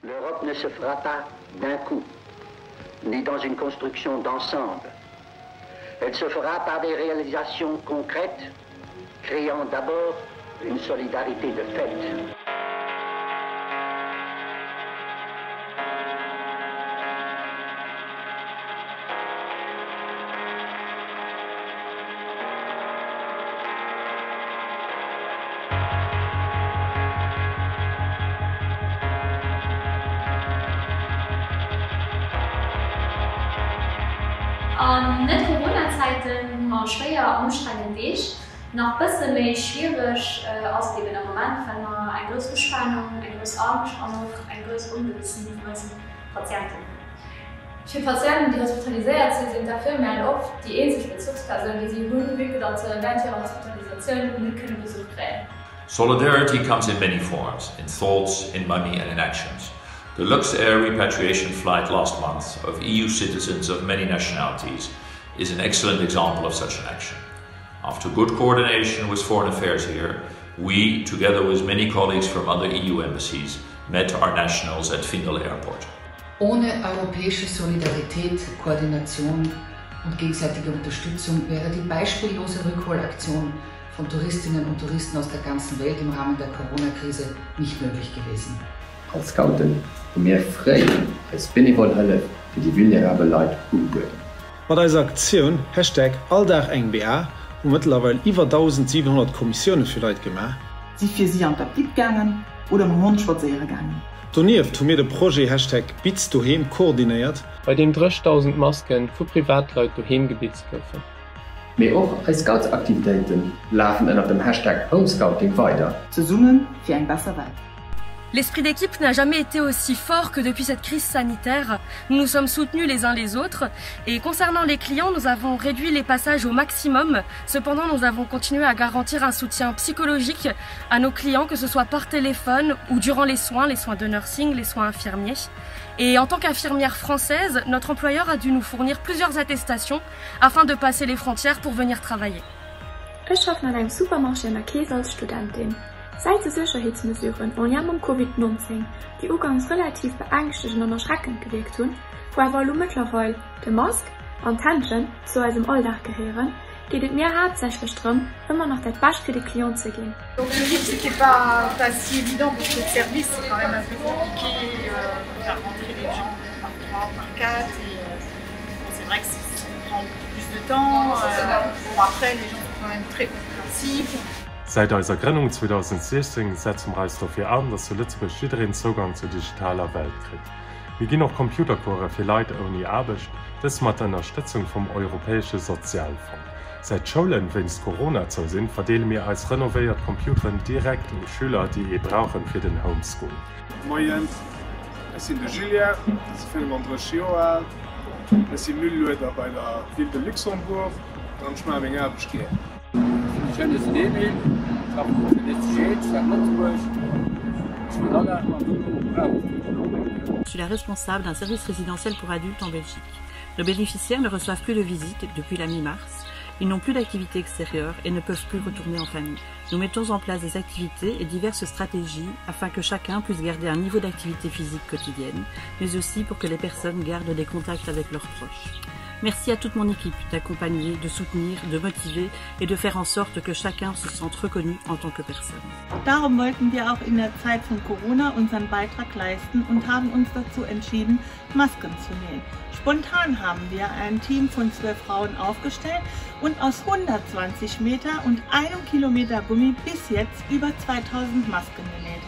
L'Europe ne se fera pas d'un coup, ni dans une construction d'ensemble. Elle se fera par des réalisations concrètes, créant d'abord une solidarité de fait. An Net-Corona-Zäiten hu mer schwéier an ustrengend Deeg. Nach bësse méi schwiereg ass et eben am Moment, well mer eng grouss Uspanung, eng grouss Angscht an och eng grouss Ongewëssheet vun eise Patienten hunn. Fir Patienten, déi hospitaliséiert sinn, sinn d'Infirmieren oft déi eenzeg Bezuchspersoun, déi si hunn, vue que datt se wärend hirer Hospitalisatioun net kënne Besuch kréien. Solidarity comes in many forms, in thoughts, in money and in actions. The Luxair repatriation flight last month of EU citizens of many nationalities is an excellent example of such an action. After good coordination with foreign affairs here, we, together with many colleagues from other EU embassies, met our nationals at Findel Airport. Ohne europäische Solidarität, Koordination und gegenseitige Unterstützung wäre die beispiellose Rückholaktion von Touristinnen und Touristen aus der ganzen Welt im Rahmen der Corona-Krise nicht möglich gewesen. Als Scouten hu mir fréi eis benevol Hëllef fir déi vulnerabel Leit ugebueden. Mat eiser Aktioun Hashtag all Dag eng BA hu mer mëttlerweil iwwer 1.700 Kommissioune fir Leit gemaach. Si fir si an d'Apdikt gaangen oder mam Hond spadséiere gaangen. Donieft hu mir de Projet Hashtag Bitz doheem koordinéiert. Bei deem 30.000 Masken vu Privatleit doheem gebitzt goufen. Mee och eis Scoutsaktivitéite lafen ënnert dem Hashtag Homescouting weider. Zesumme fir eng besser Welt. L'esprit d'équipe n'a jamais été aussi fort que depuis cette crise sanitaire. Nous nous sommes soutenus les uns les autres et concernant les clients, nous avons réduit les passages au maximum. Cependant, nous avons continué à garantir un soutien psychologique à nos clients, que ce soit par téléphone ou durant les soins, les soins de nursing, les soins infirmiers. Et en tant qu'infirmière française, notre employeur a dû nous fournir plusieurs attestations afin de passer les frontières pour venir travailler. Ech schaffen an engem Supermarché an der Kees als Studentin. Säit de Sécherheetsmesuren en lien mam Covid 19, déi ugangs relativ beängschtegend an erschreckend gewierkt hunn, wou awer elo mëttlerweil de Mask an d'Händschen zu eisem Alldag gehéieren, geet et mir haaptsächlech drëm, ëmmer nach dat Bescht fir de Client ze ginn. Donc l'équipe c'était pas pas si évident parce que le service c'est quand même un peu compliqué de faire rentrer les gens par 3 par 4 et bon c'est vrai que ça prend plus de temps bon après les gens sont quand même très compréhensifs. Säit eiser Grënnung 2016 setze mer eis dofir an, dass zu Lëtzebuerg jiddereen Zougang zur digitaler Welt kritt. Mir ginn och Computercourse fir Leit ouni Aarbecht, dëst mat der Ënnerstëtzung vum Europäesche Sozialfong. Säit d'Schoulen wéinst Corona zou sinn, verdeele mir eis renovéiert Computeren direkt u Schüler, déi ee brauchen fir den Homeschooling. Moien, ech sinn de Julien, ech si 35 Joer al, ech si Mülllueder bei der Ville de Luxembourg an ech maache meng Aarbecht gär. Je suis la responsable d'un service résidentiel pour adultes en Belgique. Nos bénéficiaires ne reçoivent plus de visites depuis la mi-mars, ils n'ont plus d'activité extérieure et ne peuvent plus retourner en famille. Nous mettons en place des activités et diverses stratégies afin que chacun puisse garder un niveau d'activité physique quotidienne, mais aussi pour que les personnes gardent des contacts avec leurs proches. Merci à toute mon équipe d'accompagner, de soutenir, de motiver et de faire en sorte que chacun se sente reconnu en tant que personne. Darum wollten wir auch in der Zeit von Corona unseren Beitrag leisten und haben uns dazu entschieden, Masken zu nähen. Spontan haben wir ein Team von 12 Frauen aufgestellt und aus 120 Meter und einem Kilometer Gummi bis jetzt über 2000 Masken genäht.